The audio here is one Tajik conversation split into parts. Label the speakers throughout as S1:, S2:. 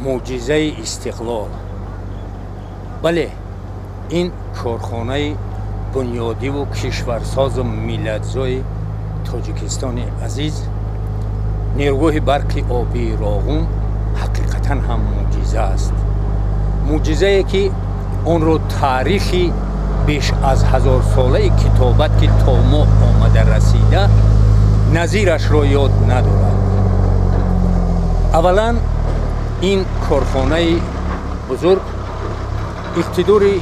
S1: Мӯъҷизаи истиқлол. Бале, ин корхонаи бунёдиву кишварсозу миллатзои Тоҷикистони азиз, нерӯгоҳи барқи обии Роғун, ҳақиқатан ҳам мӯъҷиза аст. Мӯъҷизае, ки онро таърихи беш аз ҳазорсолаи китобат, ки то мо омада расида, назирашро ёд надорад. Аввалан, ин корхонаи бузург иқтидори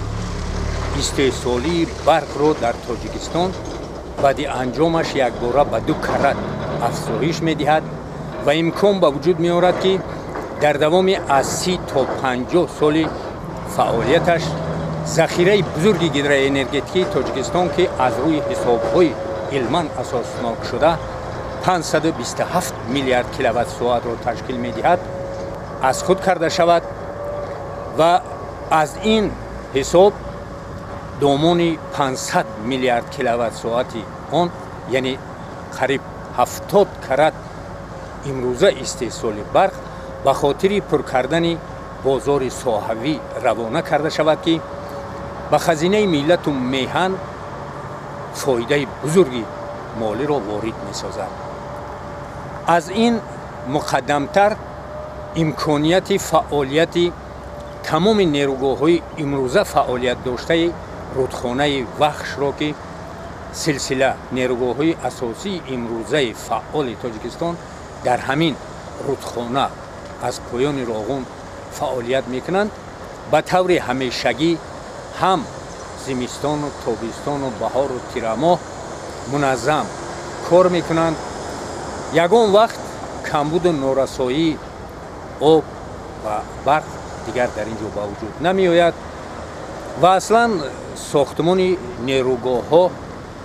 S1: истеҳсолии барқро дар Тоҷикистон баъди анҷомаш якбора ба ду карат афзоиш медиҳад ва имкон ба вуҷуд меорад, ки дар давоми аз 30 то 50 соли фаъолияташ захираи бузурги гидроэнергетикии Тоҷикистон, ки аз рӯи ҳисобҳои илман асоснок шуда 527 миллиард киловатт-соатро ташкил медиҳад, аз худ карда шавад ва аз ин ҳисоб домони 500 миллиард киловатт-соати он, яъне қариб 70 карат имрӯза истеҳсоли барқ, ба хотири пур кардани бозори соҳавӣ равона карда шавад, ки ба хазинаи миллату меҳан фоидаи бузурги молиро ворид месозад. Аз ин муқаддамтар, имконияти фаъолияти тамоми нерӯгоҳҳои имрӯза фаъолият доштаи рудхонаи Вахшро, ки силсила нерӯгоҳҳои асосии имрӯзаи фаъоли Тоҷикистон дар ҳамин рудхона аз поёни Роғун фаъолият мекунанд, ба таври ҳамешагӣ ҳам зимистону тобистону баҳору тирамоҳ муназзам кор мекунанд. Ягон вақт камбуду норасоии об ва барқ дигар дар ин ҷо ба вуҷуд намеояд. Ва аслан сохтмони нерӯгоҳҳо,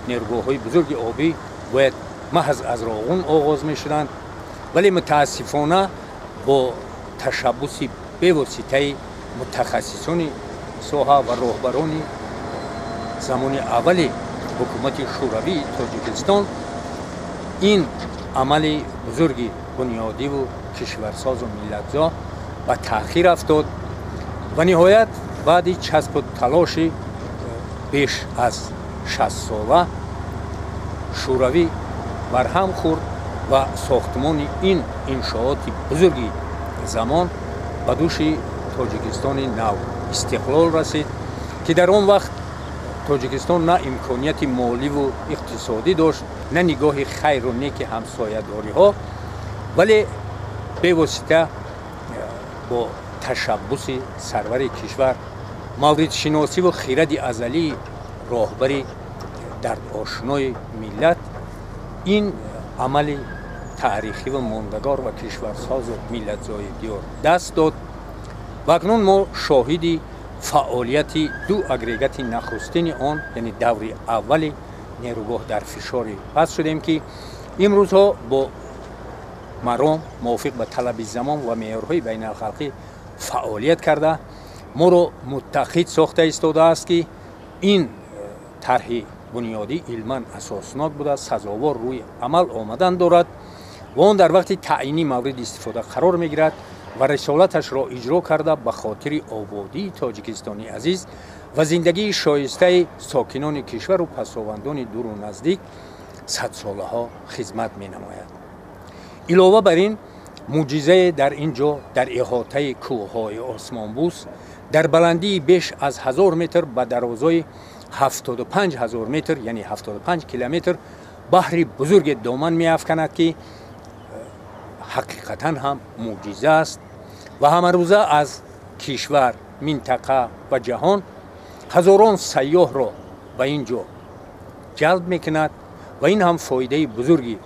S1: нерӯгоҳҳои бузурги обӣ бояд маҳз аз Роғун оғоз мешуданд, вале мутаассифона бо ташаббуси бевоситаи мутахассисони соҳа ва роҳбарони замони аввали ҳукумати Шӯравии Тоҷикистон ин амали бузурги бунёдиву кишварсозу миллатзо ба таъхир афтод. Ва ниҳоят, баъди часпу талоши беш аз 60 сола Шӯравӣ барҳам хӯрд ва сохтмони ин иншооти бузурги замон ба дӯши Тоҷикистони нав истиқлол расид, ки дар он вақт Тоҷикистон на имконияти моливу иқтисодӣ дошт, на нигоҳи хайру неки ҳамсоядориҳо. Вале бевосита бо ташаббуси сарвари кишвар, мавридшиносиву хиради азалии роҳбари дардошинои миллат, ин амали таърихиву мондагор ва кишварсозу миллатзои диёр даст дод. Ва акнун мо шоҳиди фаъолияти ду агрегати нахустини он, яъне даври аввали нерӯгоҳ дар фишори паст шудем, ки имрӯзҳо бо маром, мувофиқ ба талаби замон ва меъёрҳои байналхалқӣ фаъолият карда, моро муттаҳид сохта истодааст, ки ин тарҳи бунёдӣ илман асоснок буда, сазовор рӯи амал омадан дорад ва он дар вақти таъйинӣ мавриди истифода қарор мегирад ва рисолаташро иҷро карда, ба хотири ободии Тоҷикистони азиз ва зиндагии шоистаи сокинони кишвару пасовандони дуру наздик садсолаҳо хизмат менамояд. Илова бар ин, мӯъҷизае дар ин ҷо, дар иҳотаи кӯҳҳои осмонбӯс, дар баландии беш аз 1000 метр ба дарозои 75 ҳазор метр, яъне 75 километр, баҳри бузурге доман меафканад, ки ҳақиқатан ҳам мӯъҷиза аст ва ҳамарӯза аз кишвар, минтақа ва ҷаҳон ҳазорон сайёҳро ба ин ҷо ҷалб мекунад ва ин ҳам фоидаи бузурги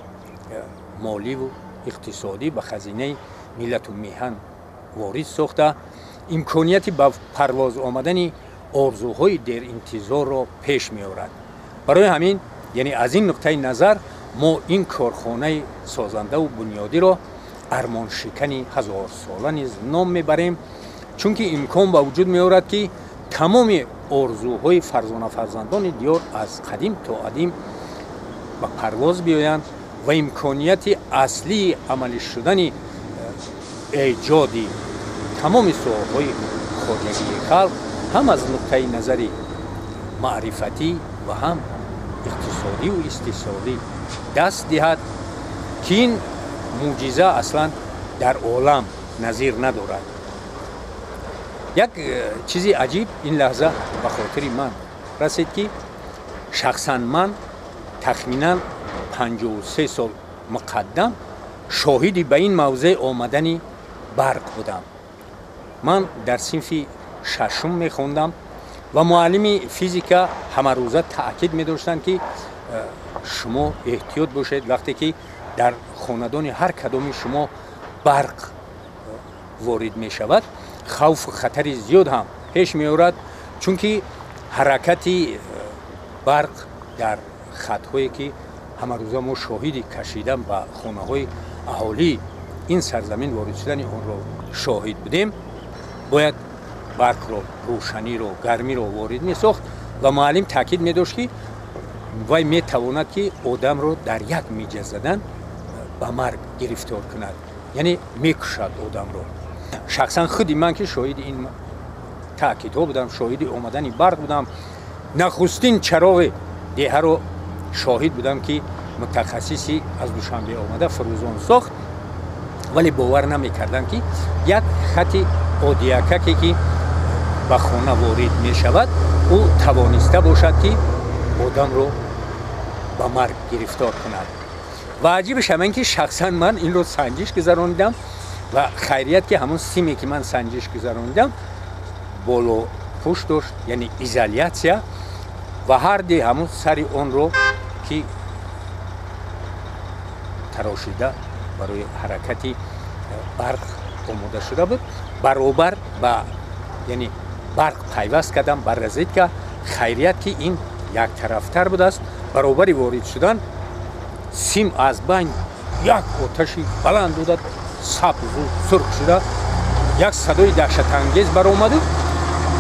S1: моливу иқтисодӣ ба хазинаи миллату меҳан ворид сохта, имконияти ба парвоз омадани орзуҳои деринтизорро пеш меорад. Барои ҳамин, яъне аз ин нуқтаи назар, мо ин корхонаи созандаву бунёдиро армоншикани ҳазорсола низ ном мебарем, чунки имкон ба вуҷуд меорад, ки тамоми орзуҳои фарзонафарзандони диёр аз қадим то адим ба парвоз биёянд ва имконияти аслии амалӣ шудани эҷоди тамоми соҳаҳои хоҷагии халқ ҳам аз нуқтаи назари маърифатӣ ва ҳам иқтисодиву истеҳсолӣ даст диҳад, ки ин мӯъҷиза аслан дар олам назир надорад. Як чизи аҷиб ин лаҳза ба хотири ман расид, ки шахсан ман тахминан 53 сол муқаддам шоҳиди ба ин мавзеъ омадани барқ будам. Ман дар синфи шашум мехондам ва муаллими физика ҳамарӯза таъкид медоштанд, ки шумо эҳтиёт бошед, вақте ки дар хонадони ҳар кадоми шумо барқ ворид мешавад, хавфу хатари зиёд ҳам пеш меорад, чунки ҳаракати барқ дар хатҳое ки ҳамарӯза мо шоҳиди кашидан ба хонаҳои аҳолии ин сарзамин ворид шудани онро шоҳид будем, бояд барқро, рӯшаниро, гармиро ворид месохт. Ва муаллим таъкид медошт, ки вай метавонад, ки одамро дар як миҷа задан ба марг гирифтор кунад, яъне мекушад одамро. Шахсан худи ман, ки шоҳиди ин таъкидҳо будам, шоҳиди омадани барқ будам, нахустин чароғи деҳаро шоҳид будам, ки мутахассиси аз Душанбе омада фурӯзон сохт, вале бовар намекардам, ки як хати одиякаке, ки ба хона ворид мешавад, ӯ тавониста бошад, ки одамро ба марг гирифтор кунад. Ва аҷибаш ҳамин, ки шахсан ман инро санҷиш гузаронидам ва хайрият, ки ҳамон симе, ки ман санҷиш гузаронидам, болопӯш дошт, яъне изолятсия, ва ҳарди ҳамон сари онро, ки тарошида барои ҳаракати барқ омода шуда буд, баробар ба яъне барқ пайваст кардам ба розетка. Хайрият, ки ин яктарафтар будааст. Баробари ворид шудан сим аз байн як оташи баланд дода, сабзу сурх шуда, як садои даҳшатангез баромаду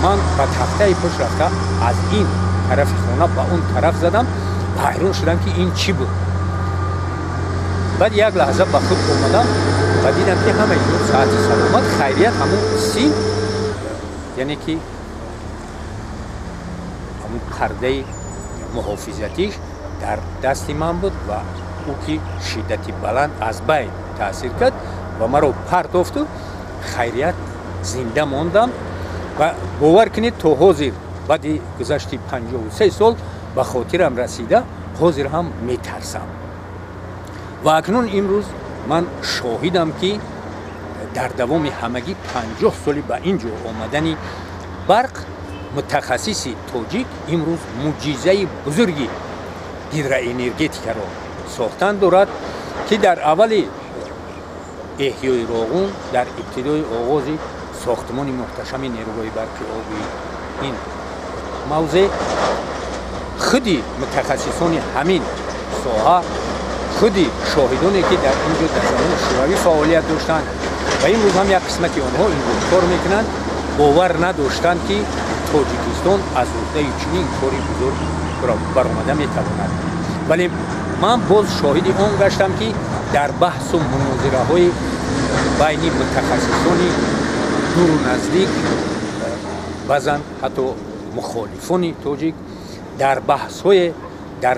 S1: ман ба тахтаи пушт рафта, аз ин тарафи хона ба он тараф задам. Ҳайрон шудам, ки ин чӣ буд. Баъд як лаҳза ба худ омадам ва дидам, ки ҳамаи ҷо саати саломат. Хайрият, ҳамон сим, яъне ки ҳамон пардаи муҳофизатиш дар дасти ман буд ва ӯ ки шиддати баланд аз байн таъсир кард ва маро партофту хайрият зинда мондам. Ва бовар кунед, то ҳозир, баъди гузашти 53 сол, ба хотирам расида, ҳозир ҳам метарсам. Ва акнун имрӯз ман шоҳидам, ки дар давоми ҳамагӣ 50 соли ба ин ҷо омадани барқ мутахассиси тоҷик имрӯз мӯъҷизаи бузурги гидроэнергетикаро сохтан дорад, ки дар аввали эҳёи Роғун, дар ибтидои оғози сохтмони муҳташами нерӯгоҳи барқи обии ин мавзеъ худи мутахассисони ҳамин соҳа, худи шоҳидоне, ки дар ин ҷо дар замони шӯравӣ фаъолият доштанд ва имрӯз ҳам як қисмати онҳо имрӯз кор мекунанд, бовар надоштанд, ки Тоҷикистон аз уҳдаи чунин кори бузург баромада метавонад. Вале ман боз шоҳиди он гаштам, ки дар баҳсу мунозираҳои байни мутахассисони дуру наздик, баъзан ҳатто мухолифони тоҷик, дар баҳсҳое, дар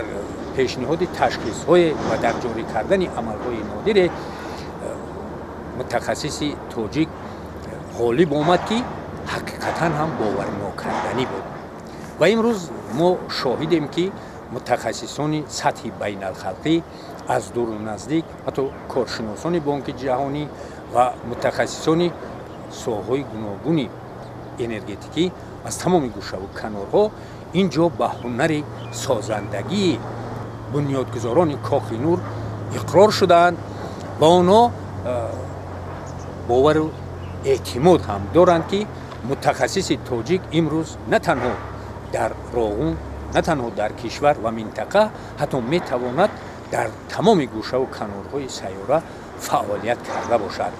S1: пешниҳоди ташхисҳое ва дар ҷорӣ кардани амалҳои нодире мутахассиси тоҷик ғолиб омад, ки ҳақиқатан ҳам боварнокарданӣ буд. Ва имрӯз мо шоҳидем, ки мутахассисони сатҳи байналхалқӣ аз дуру наздик, ҳатто коршиносони Бонки Ҷаҳонӣ ва мутахассисони соҳаҳои гуногуни энергетикӣ аз тамоми гӯшаву канорҳо ин ҷо ба ҳунари созандагии бунёдгузорони Кохи Нур иқрор шудаанд ва онҳо бовару эътимод ҳам доранд, ки мутахассиси тоҷик имрӯз на танҳо дар Роғун, на танҳо дар кишвар ва минтақа, ҳатто метавонад дар тамоми гӯшаву канорҳои сайёра фаъолият карда бошад.